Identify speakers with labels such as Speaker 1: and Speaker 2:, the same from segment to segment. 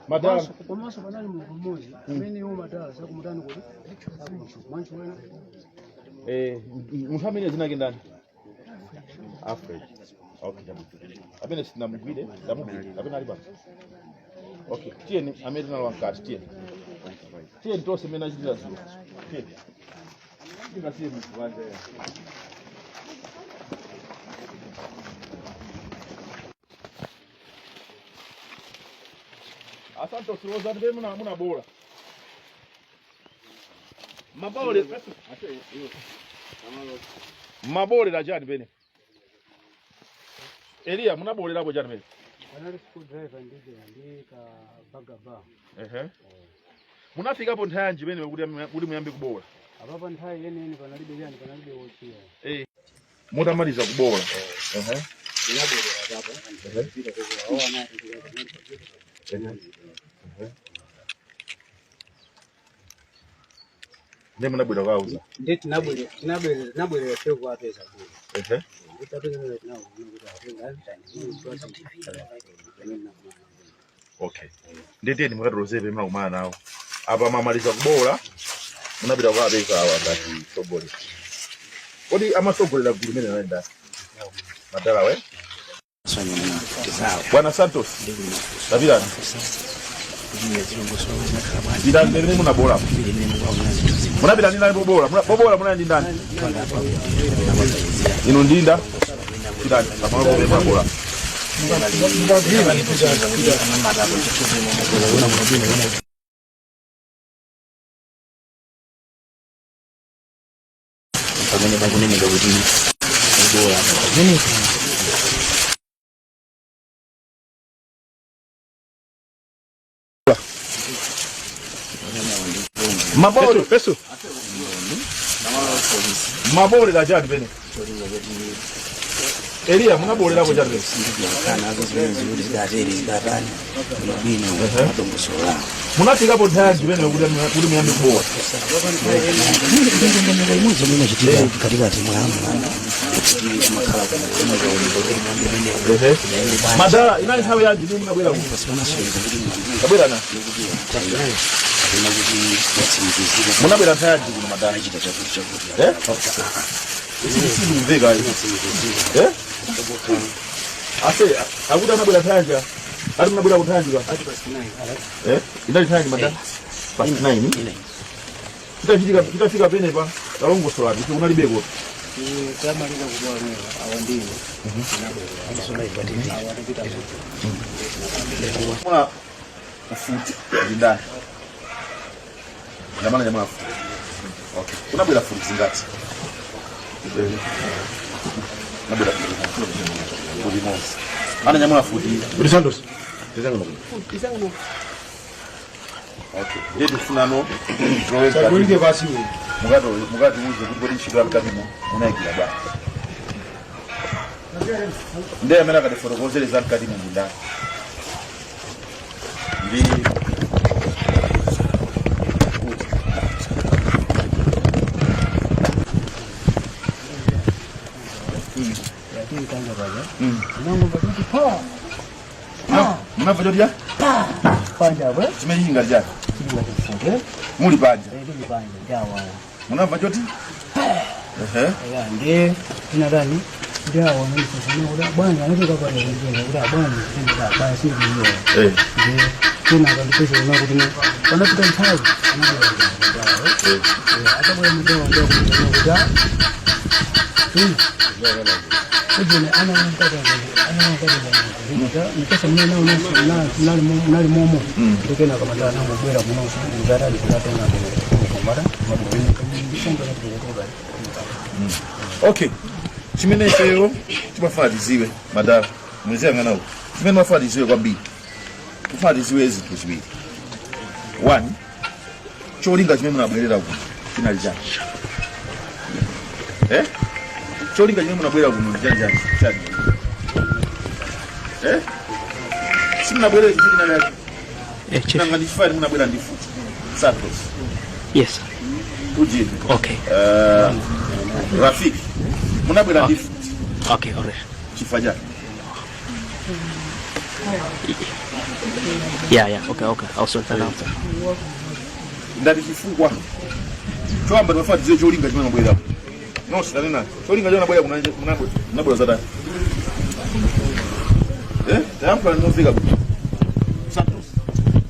Speaker 1: Madala.
Speaker 2: Komanso panali munthu mmodzi amene iwo madala sakumutani kuti mwanchiwena.
Speaker 1: Munthu amene dzina lake ndani? Alfred. Okay, chabwino. Amene sitinamugwire, tamugwire kapena ali pano? Okay, tiyeni amene tinalowa mkati, tiyeni, tiyeni tonse amene achitira dzulo, tiyeni, tingasiye munthu panja ya. Asante usiloza ndiye muna bola. Mabole. Mabole chani pene? Eliya, munabolerapo chani pene?
Speaker 2: Panali screwdriver ndi ka bagaba.
Speaker 1: Ehe. Munafikapo nthawi yanji pene kuti muyambe kubola?
Speaker 2: Apapa nthawi yeniyeni panalibe chani, panalibe wochiya.
Speaker 1: Mutamaliza kubola. Ehe.
Speaker 2: Tinabwerera apapo pita kuko awo anati.
Speaker 1: Ehe. Ndiye munabwera kukauza.
Speaker 2: Ndi tinabwerera fe kuwapeza kuno. Nditapeza tinawo kuti atenga avitani.
Speaker 1: Okay. Ndiye tiyeni mukatilozepe munakumana nawo. Apa mamaliza kubola, munapita kukapeza awa ngati mtsogoleri. Kodi amasogolera gulu limene nali ndani? Madala we? Bwana Santos. Tapirani. Pitani pamene munabola. Munapita ndi ndani pobola? Pobola munali ndi ndani? Inu ndinda? Pitani pamalo pomwe munabola.
Speaker 3: Pamene pakunenedwa kuti kubola pamenepo.
Speaker 1: Mabole. Pesu. Mabole chani pene? Eliya, munabolerapo chani pene?
Speaker 3: Nazo zimene zikuti zidatere zidatani bwino madongosola.
Speaker 1: Munafikapo nthawi yanji pene kuti muyambe kubola?
Speaker 3: Ndondomeko imodzi yomwe imachitika mkatikati mwa mlandu kuti amakhala kuti mlandu umenewo udayende bwanji.
Speaker 1: Madala, inali nthawi yanji ndi munabwera kuno?
Speaker 3: Pasipanasonyeza kuti mlandu
Speaker 1: Tabwera na.
Speaker 3: Kapena kuti watsimikizika.
Speaker 1: Munabwera nthawi yanji kuno, madala?
Speaker 3: Achita chakuti chakuti.
Speaker 1: Eh? Sikumveka. Eh? Ase, akuti anabwera nthawi yanji? Ati munabwera ku nthawi yanji pa? Eh? Inali nthawi yanji, madala? Past 9. Chitachitika, chitafika penepa, talongosolani, ife kunalibeko.
Speaker 2: Tamaliza kubola mwewa awa ndine tinabwerera awa tapita.
Speaker 1: Muna mfuti ndi ndani? Ndamana nyamula mfuti. Okay. Kunabwera mfuti zingati? Nabwera mfuti imodzi. Ananyamula mfuti.
Speaker 4: Kuti Santos.
Speaker 1: Okay. Ndiye tifunano
Speaker 4: Sagulike basi we.
Speaker 1: Mukati uze kuti kodi ntchito yamkatimo munayigwira bwanji? Ndiye amene akatifotokozere za mkatimo ndi ndani? Ndi kuti
Speaker 2: Yatili kanja paja inangomva kuti pa.
Speaker 1: Munamva choti ya?
Speaker 2: Panja apo.
Speaker 1: Chimene chili ngati chani?
Speaker 2: Chili ngati mfuti.
Speaker 1: Muli panja.
Speaker 2: Tili panja ndi awawa.
Speaker 1: Munamva choti ehe.
Speaker 2: Ya, ndi tinatani ndi awa nandisasana kuti bwana anachoka pano kunjenga kuti abwana kuti abaya sindikuiwa. Ndi kenaka ndipeza una kuti panapita nthawi anabwera mdawo. Atabwera mdawo ndiakuona kuti ujene anankataanikesa mene nali momo ndikenaka madala nangobwera munonso ndizatali kukatenga kumbata.
Speaker 1: Okay, chimene ifeyo timafuna tiziwe, madala, muziyang'ana uku, chimene timafuna tiziwe kwambiri, tifuna tiziwe zinthu ziwiri. One, cholinga chimene munabwerera kuno chinali chani? Eh, cholinga chimene munabwera kuno ndi chani chani chani? Eh, simunabwerere chifukwa chinali chani?
Speaker 3: Chief.
Speaker 1: Nanga ndi chifukwa munabwera ndi mfuti, Santos?
Speaker 3: Yes.
Speaker 1: Ujini.
Speaker 3: Okay.
Speaker 1: Rafiki, munabwera ndi mfuti
Speaker 3: Okay, alright.
Speaker 1: chifukwa chani?
Speaker 3: Yeah, okay, I'll sort that out.
Speaker 1: Ndati chifukwa choyamba timafuna tidziwe cholinga chimene mabwerapo nonse. Tanena cholinga chimene mabwera, munabwera zatani? Eh, tayankhula ndimomveka bwino. Santos,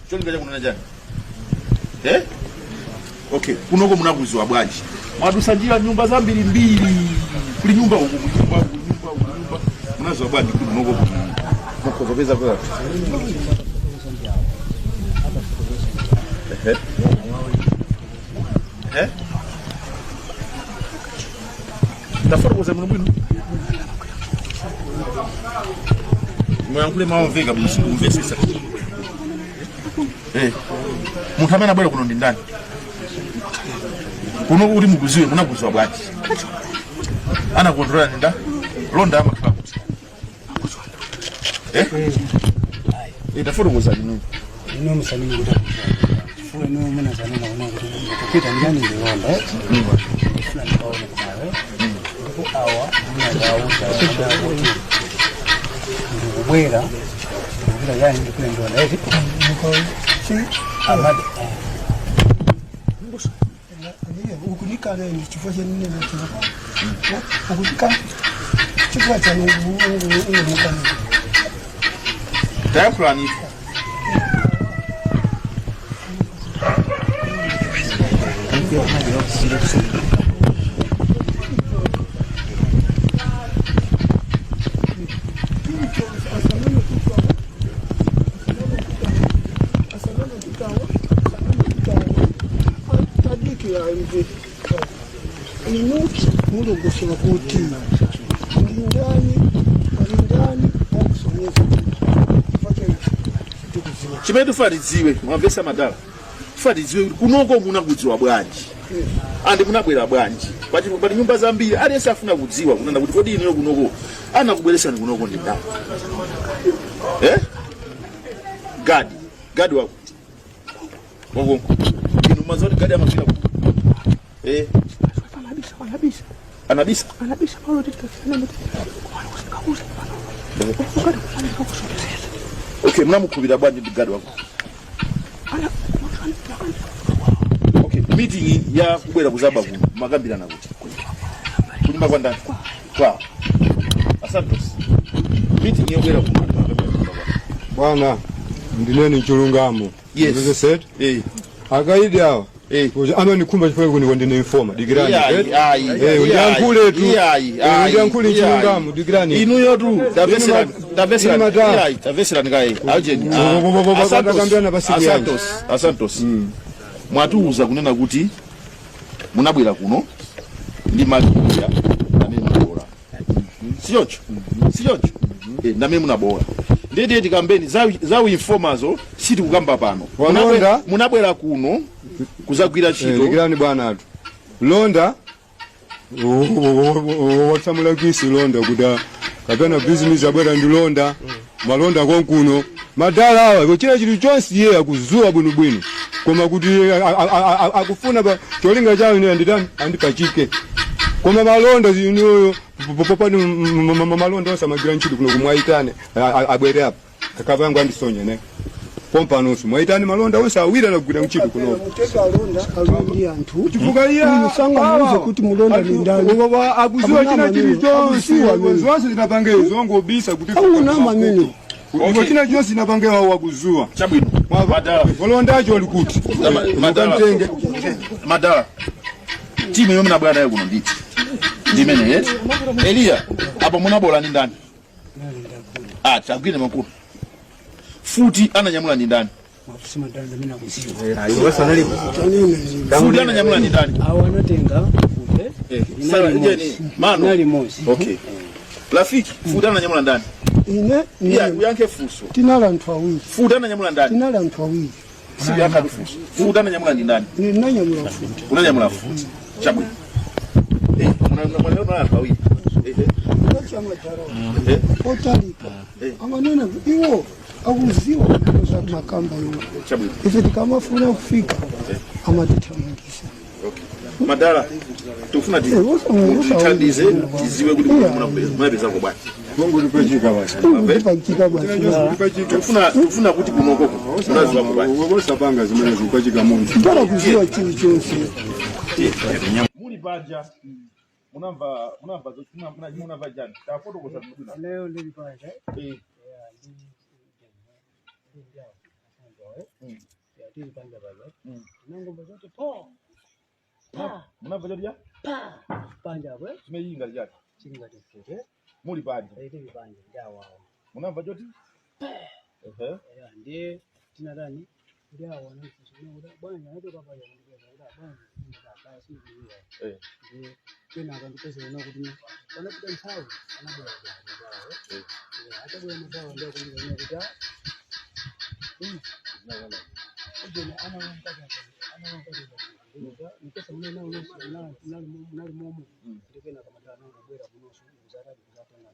Speaker 1: cholinga chakunena chani? Eh, okay, kunoko munakuziwa bwanji? Mwadusa njira nyumba zambiri mbiri, kuli nyumba uku, kuli nyumba uku, kuli nyumba uku, kuli nyumba. Munaziwa bwanji kuti kunoko mukhoza peza kwa? Ehe. Eh? Tafotokoza muno bwino, muyankhule maomveka bwino, sindikumvesesa. Eh. Munthu amene abwera kuno ndi ndani? Kuno kuti mukuziwe, munakuziwa bwanji? Anakuondola ndi nda londa amakhala kuti? Eh? Eh, tafotokoza inu.
Speaker 2: Ino musanene kuti chifukwa ino munazanena kuna kuti kupita ndani ndilonda ndifuna ndikaone kunawe, ndipo awa munazauza kuti ndikubwera, ndikupita yani, ndikule ndilonda eti si amati.
Speaker 5: Ukunikana chifukwa chanene ukunika chifukwa chanu ungonikana.
Speaker 1: Tayankhulani.
Speaker 5: Tadikira mve inu mulongosola kuti ndi ndani, ali ndani wakusonyeza kuti tikuziwa.
Speaker 1: Chimene tifuna tidziwe, mwamvesa madala, tifuna tidziwe kuti kunoko munakudziwa bwanji andi munabwera bwanji. Pali nyumba zambiri, aliyense afuna kudziwa kunena kuti kodi inuyo kunoko anakubweresani kunoko ndi ndani? Eh, gadi, gadi wakuti wakonko. Inu mazoti gadi amagwira kuti? Eh.
Speaker 5: Anabisa, anabisa.
Speaker 1: Anabisa.
Speaker 5: Anabisa palo tikafika.
Speaker 1: Okay, munamukhulupirira bwanji ndi gadi wako? Okay, meeting ya kubwera kuzaba kuno makambirana kuti kunyumba kwa ndani? Kwa Asantos. Meeting yobwera kuno makambirana kunyumba kwa
Speaker 4: Bwana, ndineni chilungamo.
Speaker 1: Yes.
Speaker 4: Set.
Speaker 1: Eh.
Speaker 4: Akaidi awa
Speaker 1: Eh.
Speaker 4: kuti amanikhumba chifukwa kuti ndine informer. Dikirani.
Speaker 1: Iyayi, ayi,
Speaker 4: Eh, undiyankhule tu.
Speaker 1: iyayi,
Speaker 4: Eh,
Speaker 1: ayi,
Speaker 4: undiyankhule
Speaker 1: iyayi.
Speaker 4: chilungamo, dikirani.
Speaker 1: Inuyo tu tamveserani, tamveserani.
Speaker 4: Inu madala.
Speaker 1: Iyayi, tamveserani kaye aujeni.
Speaker 4: Takambirana pasiku yanji.
Speaker 1: Asantos, Asantos, mwatiuza kunena kuti munabwera kuno ndi makiya amene munabola, sichocho? Sichocho? Eh, ndamene munabola. Ndiye tikambeni za informazo, sitikukamba pano.
Speaker 4: Walonda.
Speaker 1: Munabwera kuno kuzagwira ntchito.
Speaker 4: Dikirani bwana atu. Londa watsamulakisi londa kuti kapena bizinesi abwera ndi londa, malonda konkuno madala awa kuchita chilichonse iye akuzuwa bwinobwino, koma kuti akufuna cholinga chawo ine anditani, andipachike. Koma malonda inuyo popani, malonda onse amagwira ntchito kuno kumwaitane abwere apa kapangu andisonya ne pompanoso mwaitane malonda onse awiri anagwira ntchito kuno.
Speaker 5: Muteka alonda alondi anthu.
Speaker 4: Chifukwa iye
Speaker 5: Inu sangamuuze kuti mulonda ni ndani.
Speaker 4: Akuziwa china
Speaker 5: Akunama
Speaker 4: chilichonse.
Speaker 5: Akuziwa amene.
Speaker 4: Zonse zinapange zongobisa kuti
Speaker 5: Akunama amene.
Speaker 4: Ndipo china chonse zinapange wawo akuzuwa.
Speaker 1: Chabwino, madala.
Speaker 4: Volondacho ali kuti?
Speaker 1: Madala.
Speaker 4: Mukamtenge.
Speaker 1: Madala, timu yomwe munabwera nayo kuno nditi ndimene yeti Eliya apo munabola ndi ndani? Ah, tagwire makulu futi ananyamula ndi ndani?
Speaker 2: Mafusi madala amene akuziwa.
Speaker 1: Futi ananyamula ndi ndani?
Speaker 2: Awo anatenga fute.
Speaker 1: Eh, Sara, ijeni, mano.
Speaker 2: Inali mozi.
Speaker 1: Okay, Rafiki, futi ananyamula ndani?
Speaker 5: Ine.
Speaker 1: Iya, uyankhe funso.
Speaker 5: Tinali anthu awiri.
Speaker 1: Futi ananyamula ndani?
Speaker 5: Tinali anthu awiri.
Speaker 1: Siyankha funso. Futi ananyamula ndi ndani?
Speaker 5: Ine ndinanyamula futi.
Speaker 1: Unanyamula futi, chabwino. Eh, muna anthu awiri. Eh, eh.
Speaker 5: Chamadala
Speaker 1: Eh.
Speaker 5: otalika amanena iwo akuziwa za makamba iwo.
Speaker 1: Chabwino.
Speaker 5: Ife tikamafuna kufika amatithamangisa.
Speaker 1: Okay. Madala, tikufuna
Speaker 5: Eh,
Speaker 1: tithandize tiziwe kuti munapezako bwanji.
Speaker 4: Kungotipachika basi.
Speaker 5: Kungotipachika basi.
Speaker 1: Tifuna kuti kunokoko munaziwa kubani.
Speaker 4: Osapanga zimene zikupachika munthu.
Speaker 5: Mpaka kuziwa chilichonse.
Speaker 1: Muli paja munamva munamva munamva jani tafotokoza bwino.
Speaker 2: Leo ndili panja.
Speaker 1: Eh.
Speaker 2: Tili panja paja. Nangomba zote po.
Speaker 1: Munamva choti ya
Speaker 2: Pa. Panja kwe.
Speaker 1: chimene chingati chati
Speaker 2: Chingati mfute.
Speaker 1: muli panja
Speaker 2: Tili panja ndawawa.
Speaker 1: munamva choti ehe
Speaker 2: Ya ndiye tinadani ndawa nikuti bwana anatoka panja ndipeza kuti bwana ndakaya sikuziwa.
Speaker 1: Eh.
Speaker 2: Ndiye kenaka ndipeza ona kuti panapita nthawi anabwera madawa. Atabwera madawa ndiye kundiona kuti ujene ana munali momo ndikena kamadala nangobwera kunonso ndikuzatati kuzatenga.